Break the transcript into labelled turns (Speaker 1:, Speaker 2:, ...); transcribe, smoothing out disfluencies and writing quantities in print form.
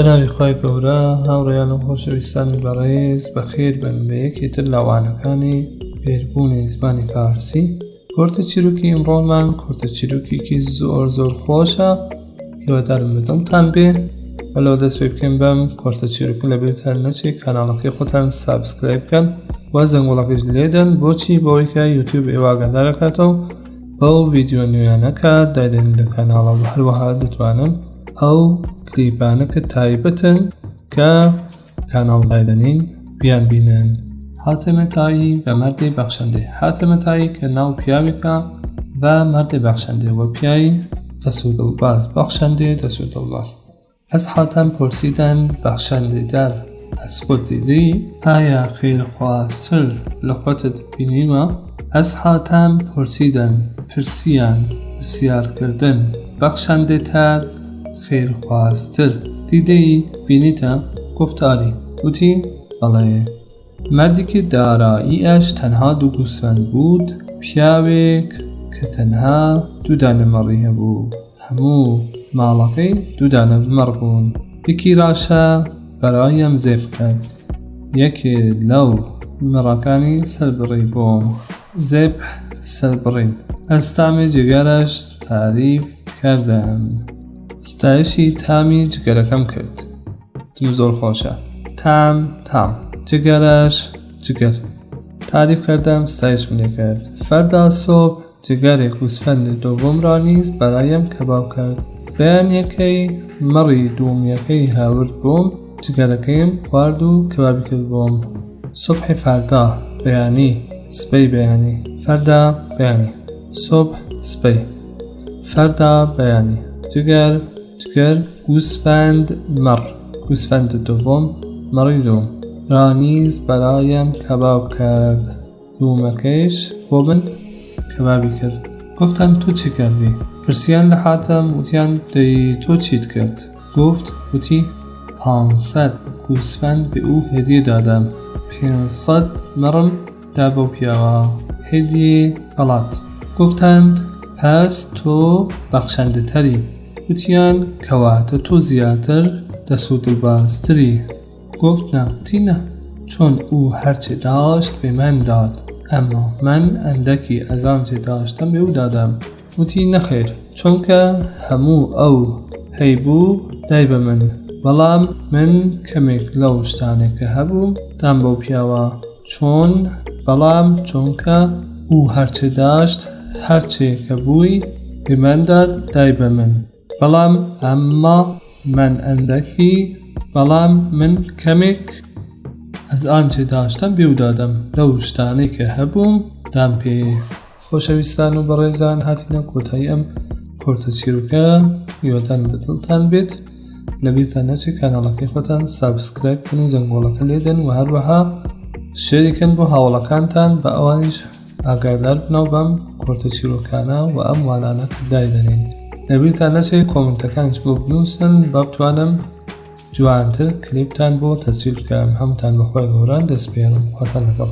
Speaker 1: بەناوی خوای گەورە هاوڕێیان و خۆشەویستانی بەڕێز بەخێر بن بە یەکێ تر لە وانەکانی فێربوونی زمانی فارسی کورتە چیرۆکی ئیمڕۆمان کورتە چیرۆکێکی زۆر زۆر خۆشە هیوادارم بە دڵتان بێ وەلەوە دەست پێ بکەین بەم کورتە چیرۆکە لەبیرتان نەچێ کاناڵەکەی خۆتان subscribe بکەن و زەنگوڵەکەش لێدەن بۆچی بەوەی کە یوتیوب ئێوە ئاگادارەکاتەوە بەو ڤیدیۆ نوێیانە کە دایدەنین لە کاناڵەوە هەروەها دەتوانن ئەو کلیپانە کە تایبەتن کە کاناڵ دایدەنین بیان بینن. حاتەمە تایی و مەردی بەخشندەی حاتەمە تایی کە ناو پیاوێکە و مەردی بەخشندەی و پیاوی دەس و دڵباز بەخشندەی دەس و دڵباز از حاتم پرسیدند بەخشندەی دەر از خود دیدی ئایا خێرخوازتر لە خۆتت بینیوە؟ از حاتم پرسیدند پرسیان پرسیارکردن بەخشندەی تر خێرخوازتر دیدەی بینیتە؟ گفت آری وتی بەڵێ. مردی که دارایی‌اش تەنها دوو گوسفند بود پیاوێک کە تەنها دوو دانە مەڕی هەبوو هەموو ماڵەکەی دوو دانە مەڕ بوون یەکی راشە برایم ذبح کرد یەکێ لەو مەڕەکانی سەربڕی بۆم ذبح سەربڕین از طعم جگرش تعریف کردم ستایشی تامی جگەرەکەم کرد وتم زۆر خۆشە تام تام جگەرەش جگەر تعریف کردم ستایشم لێ کرد فردا صبح جگر گوسفند دوم را نیز برایم کباب کرد بەیانیەکەی مەڕی دوومیەکەی هاورد بۆم جگەرەکەیم خوارد و کەبابی کرد بۆم صبح فردا بەیانی سبەی بەیانی فردا بەیانی صبح سبەی فردا بەیانی جگەر جگەر گوسفند مەڕ گوسفند دوم مەڕی دوم را نیز برایم کباب کرد دوومەکەیش بۆ من کەبابی کرد گفتم تو چی کردی پرسیان لە حاتەم وتیان دەی تۆ چیت کرد گفت وتی پانسەد گوسفند به او هدیه دادم 500 مەڕم دا بەو پیاوە هدیه خەڵات گفتند پس تۆ بەخشندەتری وتیان کەواتە تۆ زیاتر دەست و دڵبازتری گفت نا وتی نا چون او هرچه داشت به من داد اما من اندکی از آنچه داشتم به او دادم وتی نەخێر چونکە هەموو ئەو هەیبوو دای بە من بەڵام من کەمێک لەو شتانەی کە هەبووم دام بەو پیاوە چۆن بەڵام چونکە ئو هەرچێ داشت هەرچێ کە بووی به من داد دای بە من بەڵام اما من اندکی بەڵام من کەمێک از آنچه داشتم به او دادم لەو شتانەی کە هەبووم دام پێ. خۆشەویستان و بەڕێزان هاتینە کۆتایی ئەم کورتە چیرۆکە هیوادارم بە دڵتان بێت لەبیرتان نەچێت کاناڵەکەی خۆتان subscribe بکەن و زەنگۆڵەکە لێدەن و هەروەها share ی کەن بۆ هاوڵەکانتان بە ئەوانیش ئاگادار بنەوە بەم کورتە چیرۆکانە و ئەم وانانە کە دایدەنین لەبیرتان نەچێت کۆمنتەکانیش بۆ بنووسن با بتوانم جوانتر کلیپتان بۆ تەسجیل بکەم هەمووتان بەخوای گەورە دەسپێرم خواتان لەگەڵ.